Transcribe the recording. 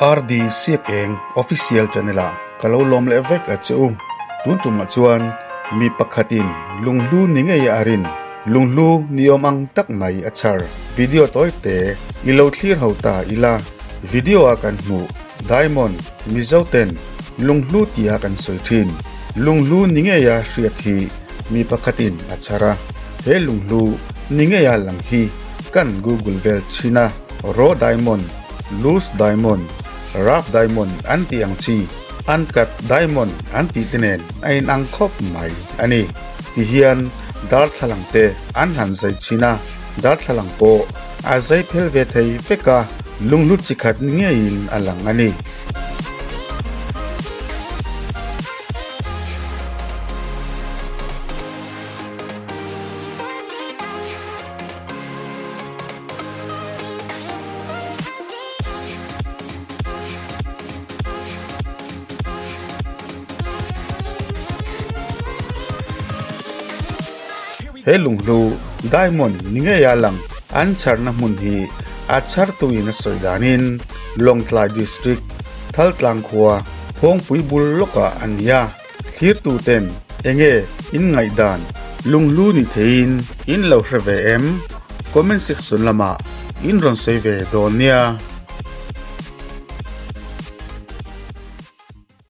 RD Siak Eng Official Channel ah ka lo lawm leh vek a che u. Tun tumah chuan mi pakhatin lunghlu ni ngei a rin lunghlu ni awm ang tak mai a chhar video tawi te i lo thlir ho ta ila. Video a kan hmuh Diamond Mizo ten lunghlu tia kan sawi thin. Lunghlu ni ngei a hriat hi mi pakhatin a chhar a, he lunghlu ni ngei a lang hi kan google vel thin a, raw diamond, loose diamond, rough diamond an tih ang chi, uncut diamond an tih te nen a inang khawp mai a ni. Tihian darthlalang te an han zai thin a, darthlalang pawh a zai phel ve thei vek a, lunghlu chi khat ni ngeiin a lang a ni. He lunghlu diamond ni ngeia lang an chharna hmun hi a chhartuin a sawi danin Lawngtlai District Thaltlang khua Phawngpui bul lawkah a ni a. Thlirtuten enge in ngaihdan lunghlu ni theiin in lo hre ve em? Comment section lamah in rawn sawi ve dawn nia.